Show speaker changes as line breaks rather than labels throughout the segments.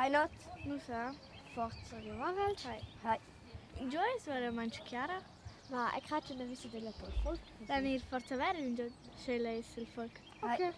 Hai Not.
Nu sa. Forza, giovavels. Hai.
Hai.
Ingio es vairamaing Chiara?
Ma e cracha na vista della pol folk.
Dann ir forza vera ingio sch'ella es il folk.
Hai.
Okay.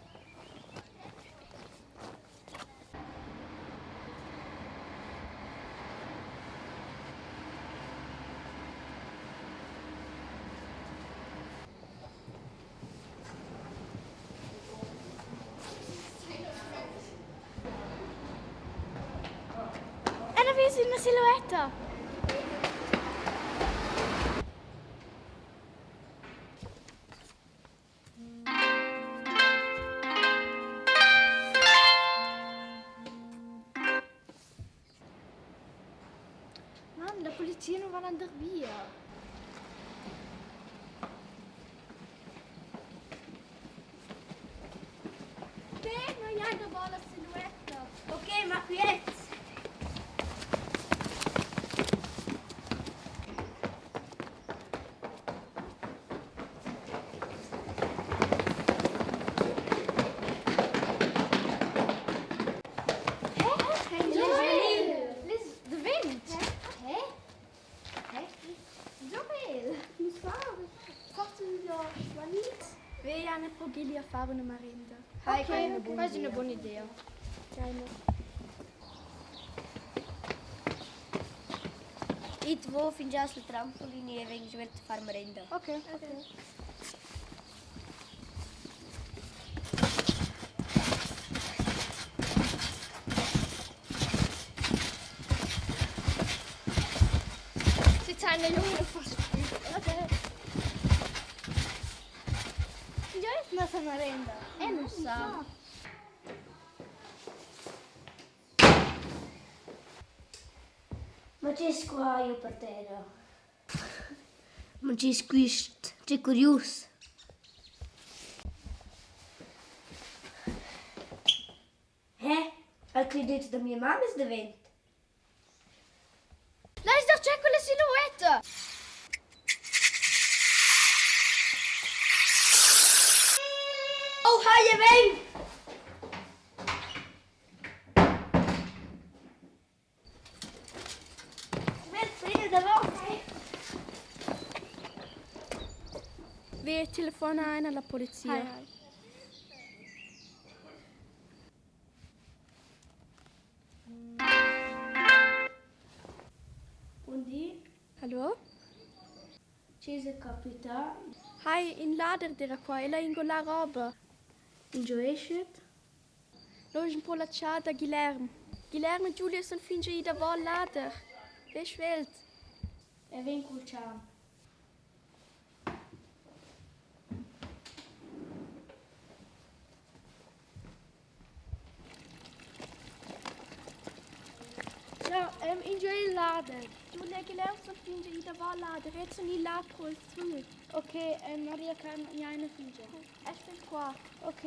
Ella vis üna siluetta. Mann, la polizia nu va andar via. Beh, noi giain davo la siluetta.
Ok, ma quiet.
Veian pro Gilli a far üna marenda.
Hai, okay, quasi una buona idea.
It vo fingià sul trampolin e vegn svelt a far marenda.
Ok. okay.
Sie zahlen der Junge fast.
Okay. Già è nossa marenda. E non sa.
Ma che sco io per terra? Ma che es quist? Che curius. He? Al credit da mia mamma es davent.
L'hai darcheu quella siluetta!
Oh, haja vegn! Svelt, prima davant.
Vi telefona aina alla polizia.
Hai, hai.
Bun di.
Hallo?
Che es capità?
Hai, in lader d'eira qua, el ha ingolà roba.
Ingio eschet?
L'ho ün po latschà da Guilherme. Guilherme e Giulia sun fingià i davo al lader. Ve svelt.
E vegn cul chan.
Ciao, ähm, ingio il lader? Giulia e Guilherme sun fingià i davo al lader. Els sun i là pro'l früt.
Ok, Maria Carmen, giaina fingià.
Es fin qua.
Ok.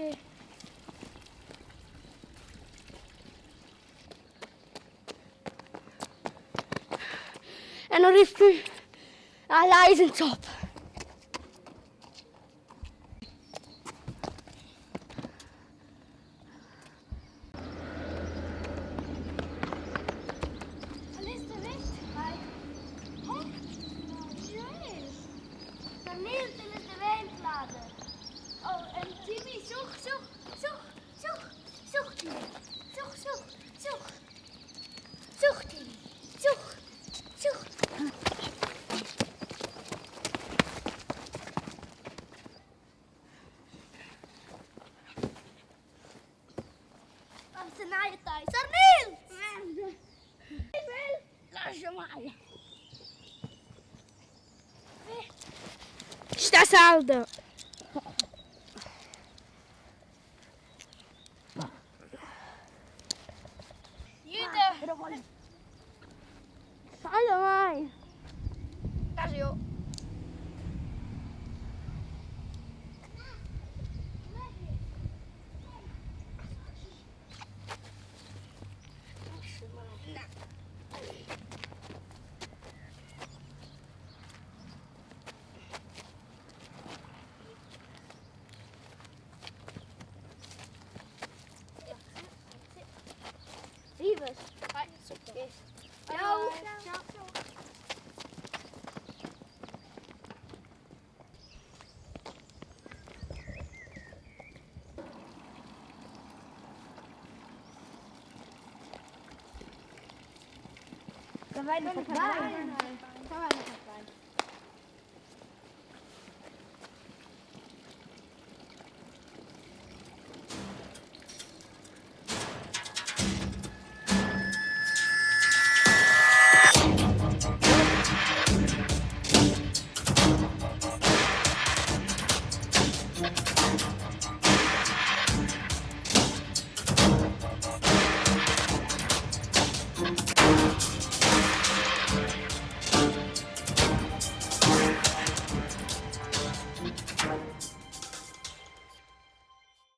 E non riv plü. Ah, là es ün zop.
Timmy, such, such, such, such, such, Timmy. Such, such, such. Such, Timmy. Such, such.
Sta salda.
Jüda!
Salda mai.
Dario.
Ciao.
Ciao.
Cavagl fa bain.